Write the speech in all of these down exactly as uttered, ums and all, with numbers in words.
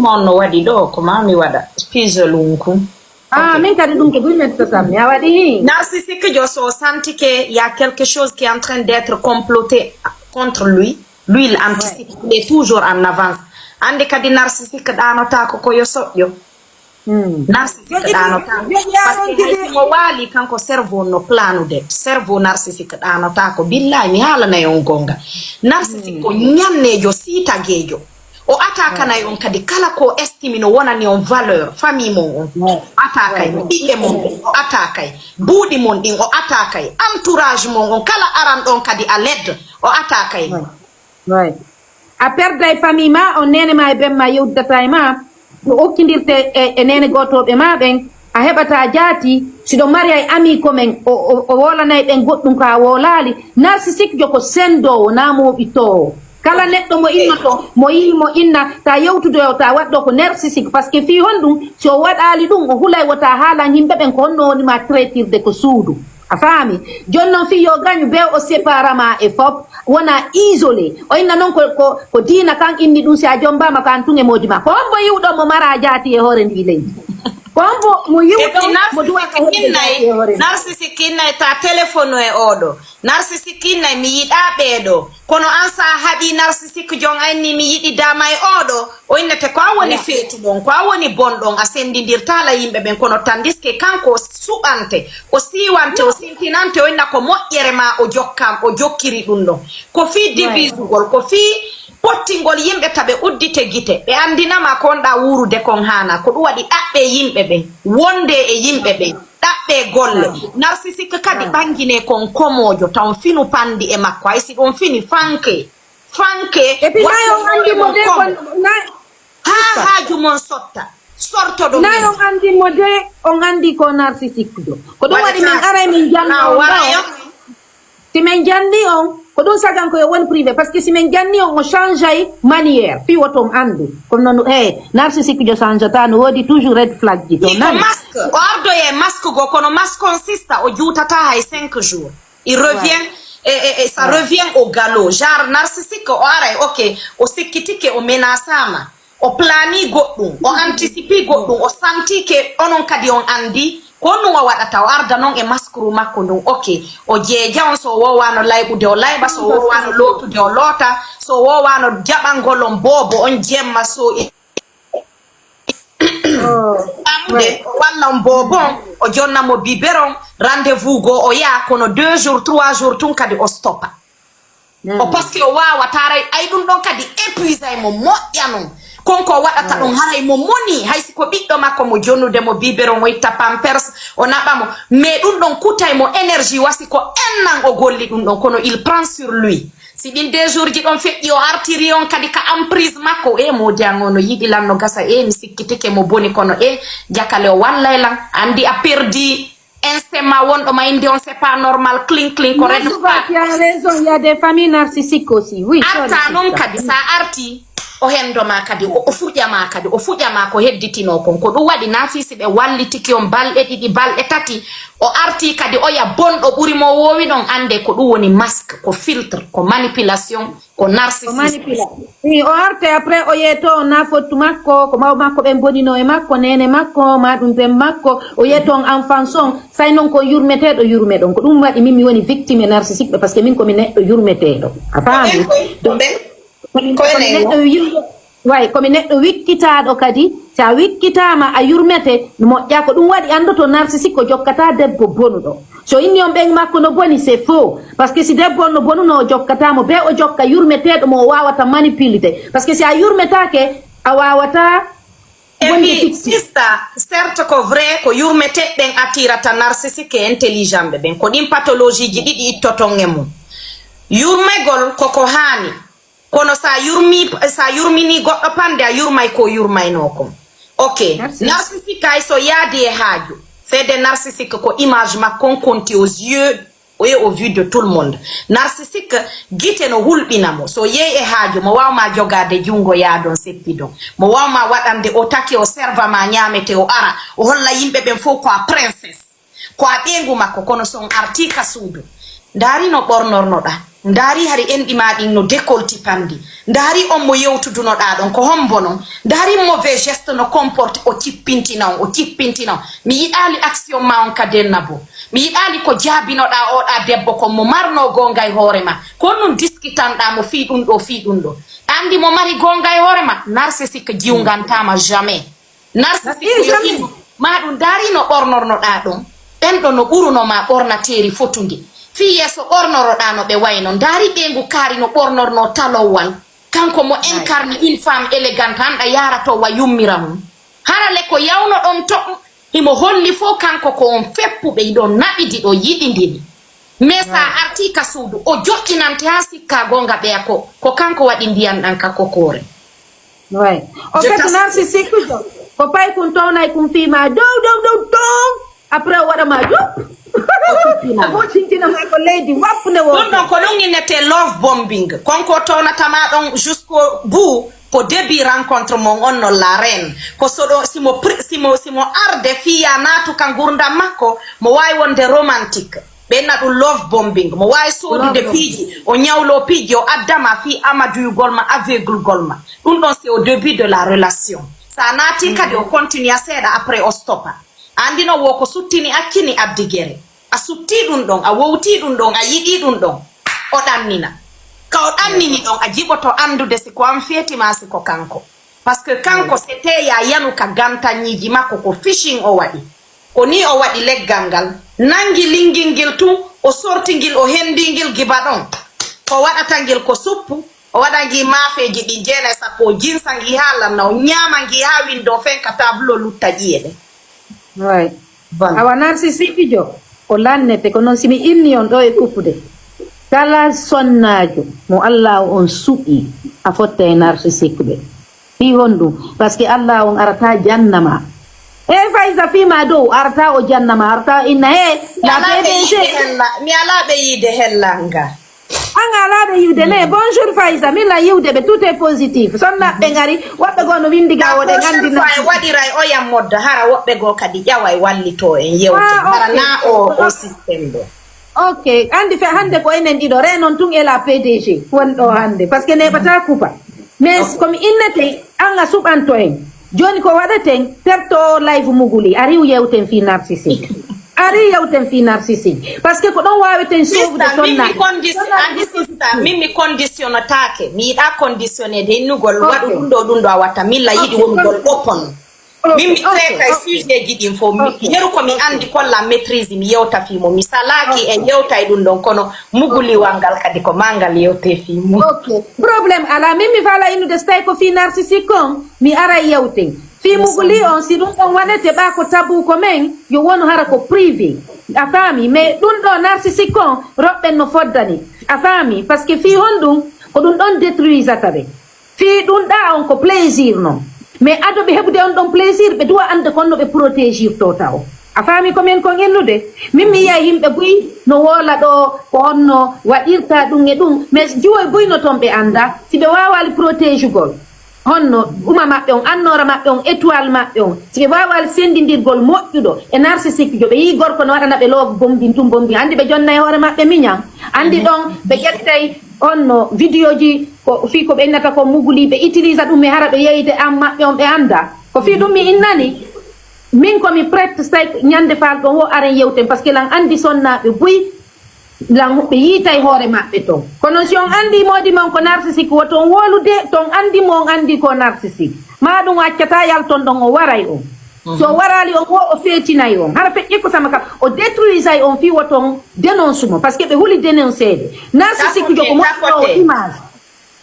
On no waɗi ɗo ko maa mi waɗa piselunku. Ah, min kadi ɗum ko ɗum mettotam mi a waɗi hi. Narcissique jo so senti que y a quelque chose qui est en train d'être comploté contre lui, lui il anticipe, il est toujours en avance. Ande kadi narcissique ɗaanotaako ko yo soƴƴo. Narcissique ɗaanotaako. Parce que hay si mo waali kanko cerveau no planude, cerveau narcissique ɗaanotaako. Billahi mi haalanay on gonga. Narcissique ko ñanneejo, siitageejo. O atakanay on kadi kala ko estimi no wonani on valeur, famille mon on o atakay, ɓiɓɓe mon ɓen o atakay, buuɗi mon ɗin o atakay, entourage mon on kala aran ɗon kadi à l'aide o atakay. Way. A perday famille ma on, nene ma e ben ma yewtidata e ma, no okkidirte e, e nene gotoɓe ma ɓen. A heɓata jaati si ɗo mari ay ami ko men o, o, o wolanay ɓen goɗɗum ko a wolali. Narcissique jo ko sendowo na moɓitowo. Kala neɗɗo mo innoto mo yihi mo inna ta yewtude o ta waɗɗo ko narcissique, parce que fii honɗum si o waɗali ɗum o hulay wota haalan yimɓe ɓen ko honno woni ma traitirde ko suudu. A faami? Jooni noon fii yo gañu be o séparama e fop wona isolé. O inna noon ko, ko, ko diina kan inni ɗum si a jombama ko an tun e moodi ma. Ko hombo yiwɗo mo mara jaati e hoore ndi leydi? Ko hombo mo yiwɗo mo duwata heɓde jaati e hoore ndi? Narcissique innay ta téléphone e oɗo. Narcissique innay mi yiɗa ɓeeɗo. Kono an sa haɗi narcissique jon a inni mi yiɗi dama e oɗo. O innete ko a woni feetu ɗon, ko a woni bon ɗon, a sendidirta la yimɓe ɓen, kono tandis que kanko o suɓante, o siwante, o sintinante, o inna ko moƴƴere ma o jokkam, o jokkiri ɗum ɗon. Ko fii divisugol, ko fii pottingol yimɓe taɓe uddite gite, ɓe andinama ko on ɗa wuurude kon haana, ko ɗum waɗi ɗaɓɓe yimɓe ɓen, wonde e yimɓe ɓen, ɗaɓɓe golle. Narcissique kadi ɓangine kon komojo, taw finu pandi e makko, hay si ɗum fini fanke. Fanke. Et puis nayi on andi mo de kon na ha haaju mon sotta sorto ɗum nayi on andi mo de on andi ko narcissique jo ko ɗum waɗi min aray min janno on ɗo si min janni on ko ɗum sagan ko yo won privé parce que si min janni on o change ay manière fi woto on andu comme non eh narcissique jo change ta no wodi toujours red flag ji to nan masque o ardoye masque go kono masque on sista o juutata hay cinq jours. Il revient et, et, et ça revient au galop. Genre narcissique o aray ok, o sikkitike o menasama, o plani goɗɗum, o anticipi goɗɗum, o santi ke onon kadi on andi ko ɗum o waɗata, o arda noon e maskuru makko ndun ok, o jeeja on so wowano layɓude o layɓa, so wowano lootude o loota, so wowano jaɓangol on boobo on jemma so e ɓamde walla on boobon o jonna mo biberon rendez-vous goo o yaha kono deux jours trois jours tun kadi o stoppa o parce que o wawata ray ay ɗum ɗon kadi épuisay mo moƴƴa non kon ko waɗata ɗum haray mo moni hay si ko ɓiɗɗo makko mo jonnude mo biberon o itta pampers o naɓa mo mais ɗum ɗon kutay mo énergie wasi ko ennan o golli ɗum ɗon kono il prend sur lui Si ɗin deux jours ji ɗon feƴƴi, o artiri on kadi ka emprise makko, e moodi an o no yiɗi lan no gasa, e mi sikkitike mo boni, kono e jakale o wallay lan, andi a perdi instinct ma wonɗo ma inde on, c'est pas normal, cling cling ko red flag. Tu as raison, il y a des familles narcissiques aussi. Oui, arta non kadi sa arti o hendo ma kadi o fuƴa ma kadi o fuƴa ma ko hedditino kon ko ɗum waɗi na fii si ɓe wallitiki on balɗe ɗiɗi balɗe tati o arti kadi oya bonɗo ɓuri mo wowi ɗon ande ko ɗum woni masque ko filtre ko manipulation ko narcissisme. I o arte après o yeeto on na fottu makko ko maw makko ɓen bonino e makko nene makko ma ɗum ben makko o yeeto on enfance on say non ko yurmeteɗo yurme ɗon ko ɗum waɗi min mi woni victime e narcissique ɓe parce que min komi neɗɗo yurmeteɗo a faami. Komi neɗɗo yimɓe way komi neɗɗo wikkitaaɗo kadi si a wikkitaama a yurmete no moƴƴa ko ɗum waɗi anndoto narcissique ko jokkata debbo bonuɗo so inni on ɓen makko no boni c'est faux parce que si debbo on no bonuno o jokkatamo be o jokka yurmeteɗo mo o wawata manipulde parce que si a yurmetake a wawata. Et puis sista, certes ko vrai ko yurmeteɗen attirata narcissique e intelligent ɓe ɓen ko ɗin pathologie ji ɗiɗi ittoton e mum. Yurmegol koko haani. Kono sa yurmi sa yurmini goɗɗo pande a yurmay ko yurmayno kon. Ok. Narcissique ay so yaadi e haaju. C'est des narcissique ko image makko on konti aux yeux et au vu de tout le monde. Narcissique gite no hulɓina mo so yeey e haaju mo wawma jogade jungo yaadon seppidon mo wawma waɗande o take o serva ma ñamete o ara o holla yimɓe ɓen fof ko a princesse. Ko a ɓeyngu makko kono so on artii ka suudu Ndaari no ɓornornoɗaa. Ndaari hari enɗi maa ɗin no décolleté panndi. Ndaari on mo yewtudunoɗaa ɗon, ko hombo non? Ndaari mauvais geste no comporté, o cippintina on, o cippintina on. Mi yiɗaali action maa on ka denna bo. Mi yiɗaali ko jaabinoɗaa oo ɗaa debbo kon mo marnoo goonga e hoore maa. Ko honɗun diskitanɗaa mo fii ɗun ɗoo, fii ɗun ɗoo? Anndi mo mari goonga e hoore maa? Narcissique jiwngantaa ma jamais. Narcissique yo ino, maa ɗun ndaari no ɓornornoɗaa ɗon. Ɓen ɗon no ɓuruno maa ɓornateeri fotundi. Fii yeeso ɓornoroɗaa no ɓe wayno. Ndaari ɓeyngu kaari no ɓornornoo talowal. Kanko mo incarne une femme élégante, an ɗa yaara ton wa yummira mun. Hara le ko yawno ɗon to, himo holli fow kanko ko on feppuɓe, hiɗon naɓidi, ɗon yiɗindiri. Mais sa artii ka suudu, o joƴƴinante haa sikkaa goonga ɓeya ko, ko kanko waɗi ndiyan ɗan ka kokoore. Ouais. O fait, narcissique jo. Ko pay kun townay kun fii ma dow, dow, dow, dow. Après, o waɗa ma jup. A bo tintina ma ko leydi, wappu ne wo. Ɗun ɗon ko ɗun innetee love bombing. Kon ko townata ma ɗon jusqu'au bout, ko début rencontre mon on no la reine. Ko so ɗo, simo pri-, simo, simo arde fii ya naatu ka ngurndan makko, mo waawi wonde romantique. Ɓe inna ɗun love bombing. Mo waawi soodude piiji, o ñawloo piiji, o adda ma fii amaduyugol ma, aveuglegol ma. Ɗun ɗon, c'est au début de la relation. Sa naatii kadi, o continue seeɗa, après o stoppa. Anndi non, wo ko suttini accini addi gere. A suttii ɗun ɗon, a wowtii ɗun ɗon, a yiɗii ɗun ɗon. O ɗannina. Ka o ɗannini ɗon, a jiɓoto anndude si ko an feeti maa si ko kanko. Parce que kanko, c'était ya yanu ka gantanñiiji makko, ko fishing o waɗi. Ko nii o waɗi leggal ngal, nanngi linngil ngil tun, o sorti ngil, o henndii ngil giba ɗon. Ko waɗata ngil ko suppu, o waɗa ngi maafeeji ɗin jeenay sappo, o jinsa ngi haa lanna, o ñaama ngi haa winndoo fenka, tableau lutta ƴi'e ɗen. Way. Voilà. Awa narcissique jo, o lannete, ko non si mi inni on ɗo e kuppude. Kala sonnaajo mo Allaahu on suɓii, a fotta e narcissique ɓe. Fii honɗun? Parce que Allaahu on arataa janna ma. E Faysa, fii ma dow, arataa o janna ma, arataa inna, he, Mi la alaa ɓe P D G. Yiide hella, mi alaa ɓe yiide hella nga. An a alaa ɓe yiwde, mais bonjour Faysa, min la yiwde ɓe, tout est positif. Sonna ɓe ngari, woɓɓe goo no windi ga, woɗen anndi na. Fois en waɗiray oya mode, hara woɓɓe goo kadi ƴaway wallitoo en yewte. Ah, ok. Hara na o, o système ɗo. Ok, anndi fe hannde ko enen ɗiɗo, reenon tun e la P D G woni ɗo hannde, parce que neeɓataa kupa. Mais ko mi innete, an a suɓanto en. Jooni ko waɗeten, terto live Muguli, a riiw yewten fii narcissique. A riiw yewten fii narcissique. Parce que ko ɗon waaweten sauvude sonna. Sista, min mi condi-, anndi sista, min mi conditionnotaake. Mi yiɗaa conditionneede, innugol, waɗu ɗun ɗoo, ɗun ɗoo a watta. Min la yiɗi wonugol open. Min mi traitay sujet ji ɗin fow. Mi, yeru ko mi anndi, kolla maîtrise, mi yewta fii mo. Mi salaaki en yewtay ɗun ɗon, kono muguliwal ngal kadi ko maa ngal yewtee fii mun. Ok. Problème alaa. Min mi faalaa innude so tawii ko fii narcissique kon, mi aray yewten. Fii Muguli on, si ɗun ɗon waɗete ɓaa ko tabuu ko men, yo wonu hara ko privé. A faamii? Mais ɗun ɗoo narcissique on, roɓɓen no foddani. A faamii? Parce que fii honɗun, ko ɗun ɗon détruisata ɓe. Fii ɗun ɗaa on ko plaisir non. Mais ado ɓe heɓude on ɗon plaisir, ɓe duwa annde kon no ɓe protégirtoo tawo. A faamii ko min kon innude? Min mi yi'ay yimɓe buy no woola ɗoo ko honno waɗirta ɗun e ɗun, mais jiwoy buy no ton ɓe anndaa. Si ɓe waawaali protégugol honno uma maɓɓe on, annoora maɓɓe on, étoile maɓɓe on, si ɓe waawaali senndindirgol moƴƴuɗo e narcissique jo, ɓe yi'i gorko no waɗana ɓe love bombing tun bombing, anndi ɓe jonnay hoore maɓɓe miñan. Anndi ɗon ɓe ƴettay honno vidéo ji ko fii ko ɓe innata ko Muguli, ɓe utilisa ɗun, mais hara ɓe yeyde an maɓɓe on ɓe anndaa. Ko fii ɗun mi innani, min ko mi prête, so tawii ñannde faal ɗon wo aren yewten, parce que lan anndi sonnaaɓe buy, lan ɓe yiitay hoore maɓɓe ton. Kono si on anndii moodi mon ko narcissique, woto on wowlu de, to on anndii mo, on anndii ko narcissique. Maa ɗun o accataa yalton ɗon, o waray on. So o waraali on wo, o feetinay on. Hara feƴƴi ko sama kam, o détruisay on fii woto on dénonce mo, parce que ɓe huli dénonceede. Narcissique jo ko moƴƴinoowo image.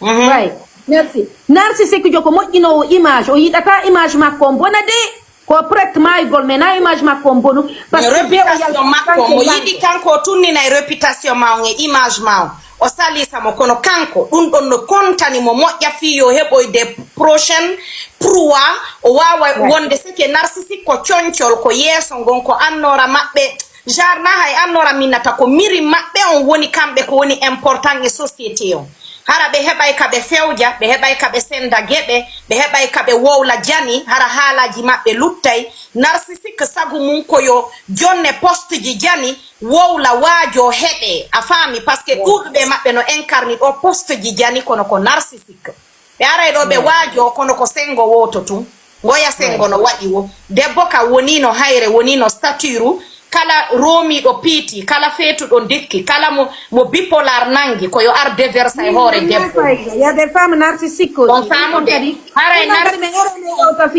Way. Merci. Narcissique jo ko moƴƴinoowo image, o yiɗataa image makko on bona de. Ko prête maayugol, mais na image makko on bonu. Parce que réputation makko, mo yiɗi kanko, o tunninay réputation ma on e image ma on. O salisa mo, kono kanko, ɗun ɗon no kontani mo moƴƴa fii yo heɓoy des prochaines proies, o waawa wonde seke narcissique, ko concol, ko yeeso ngon, ko annoora maɓɓe. Genre na hay annoora minnata, ko miri maɓɓe on woni kamɓe ko woni important e société on. Hara ɓe heɓay ka ɓe fewja, ɓe heɓay ka ɓe senda geɓe, ɓe heɓay ka ɓe wowla jani, hara haalaaji maɓɓe luttay. Narcissique sagu mum ko yo jonne posteji jani, wowla waajo heɗe, a faami? Parce que ɗuuɗuɓe maɓɓe no incarni ɗo posteji jani kono ko narcissique. Ɓe aray ɗo ɓe waajo kono ko sengo wooto tun. Ngoya sengo no waɗi wo. Debbo ka wonino hayre, wonino staturu, kala roomiiɗo piiti, kala feetuɗo ndikki, kala mo, mo bipolar nangi, ko yo ar déversa e hoore debbo. Il y a des femmes narcissiques aussi. On faamude. Haray narcissique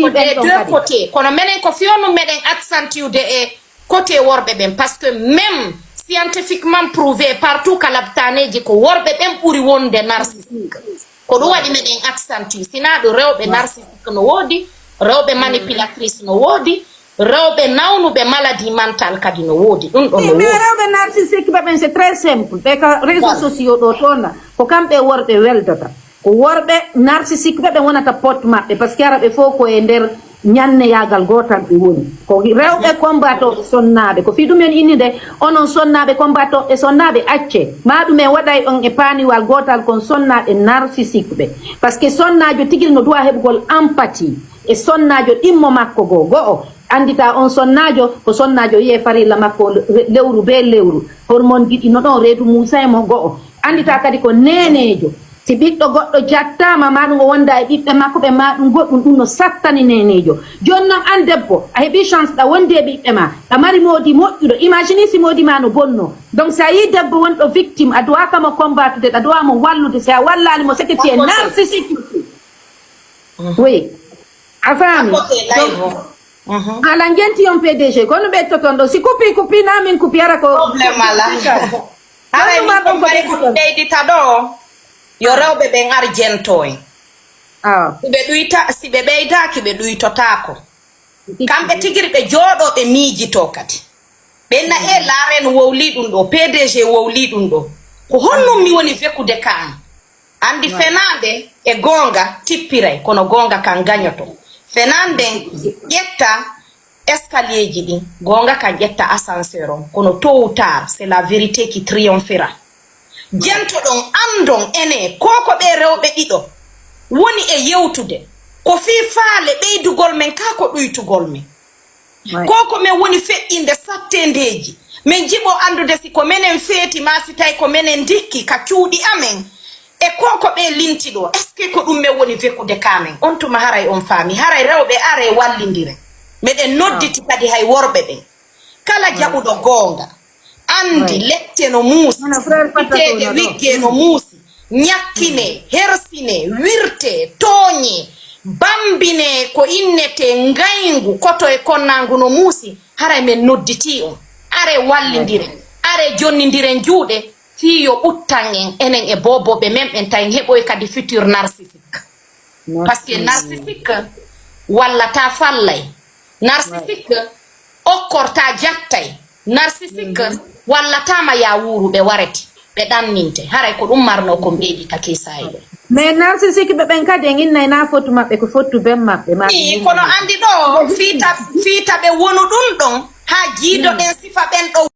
ko des deux côtés. Kono menen ko fewnu meɗen accentude e côté worɓe ɓen, parce que même scientifiquement prouvé partout ka labtaneeji ko worɓe ɓen ɓuri wonde narcissique. Ko ɗum waɗi meɗen accentuer, sinaa ɗum rewɓe narcissique no woodi, rewɓe manipulatrice no woodi, rewɓe nawnuɓe maladie mentale kadi no woodi. Ɗum ɗo no woodi. Mais rewɓe narcissique ɓe ɓen c'est très simple, ɓe ka réseaux sociaux ɗo toona ko kamɓe worɓe weldata. Ko worɓe narcissique ɓe ɓe wonata pot maɓɓe, parce que ara ɓe fof ko e nder ñanneyaagal gootal ɓe woni. Ko rewɓe combattoɓe sonnaaɓe. Ko fii ɗum en inni nde, onon sonnaaɓe combattoɓe sonnaaɓe, acce. Ma ɗum en waɗay on e paaniwal gootal kon sonnaaɓe narcissique ɓe. Parce que sonnaajo tigiri no duwa heɓugol empathie e sonnaajo ɗimmo makko goo. Go'o, anndita on sonnaajo, ko sonnaajo yi'e farilla makko le-, lewru bee lewru. Hormone ji ɗi no ɗon, reedu muusa e mo go'o. Anndita kadi ko neeneejo. Si ɓiɗɗo goɗɗo jattaama, maa ɗum o wonda e ɓiɓɓe makko ɓe, maa ɗum goɗɗum, ɗum no sattani neeneejo. Jooni non, an debbo, a heɓii chance ɗa wondi e ɓiɓɓe maa, ɗa mari moodi moƴƴuɗo. Imagine si moodi maa no bonnoo. Donc, si a yii debbo wonɗo victime, a duwaaka mo combattude, ɗa duwaa mo wallude. Si a wallaali mo, c'est que tu es narcissique. Oui. A faami? Donc, ala ngenti on P D G, kono ɓe toton ɗo. Si kupi, kupi, na min kupi, ara ko problème ala. Haray min ko mari ko ɓeydita ɗo, yo rewɓe ɓen ar jento en. Si ɓe ɗuyta, si ɓe ɓeydaaki, ɓe ɗuytotaako. Kamɓe tigiri ɓe jooɗo, ɓe miijito kadi. Ɓe na e laaren wowli ɗum ɗo, P D G wowli ɗum ɗo. Ko honno mi woni fekude ka an? Anndi fenaande e goonga tippiray, kono goonga kan gañoto. Fenaande nden ƴetta escalierji ɗin, goonga kan ƴetta ascenseur on, kono tôt ou tard, c'est la vérité qui triomphera. Jento ɗon, anndon ene, ko ko ɓe rewɓe ɗiɗo woni e yewtude, ko fii faale ɓeydugol men kaa ko ɗuytugol men? Ko ko men woni feƴƴinde satteendeeji, men jiɓo anndude si ko menen feeti maa si tawi ko menen ndikki ka cuuɗi amen, e ko ko ɓe linti ɗo, est-ce que ko ɗum men woni vekude ka men? On tuma haray on faami, haray rewɓe aree wallindire. Meɗen nodditi kadi hay worɓe ɓen. Kala jaɓuɗo goonga, anndi lette no muusi, biteeje wigge no muusi, ñakkine, hersine, wirte, tooñe, bambine, ko innete ngayngu, koto e konnaangu no muusi, haray men nodditii on. Are wallindire, are jonnindiren juuɗe, fii yo ɓuttan en, enen e boobooɓe men ɓen, tawi en heɓoy kadi futur narcissique. Parce que narcissique wallata fallay. Narcissique okkorta jattay. Narcissique wallata ma ya wuuru ɓe warete. Ɓe ɗanninte. Haray ko ɗum marno kon ɓeydi taki saay ɗo. Mais narcissique ɓe ɓen kadi en innay na fottu maɓɓe ko fottu ben maɓɓe. Ii, kono anndi ɗo fiita, fiita ɓe wonu ɗum ɗon. Haa jiidoɗen sifa ɓen ɗo.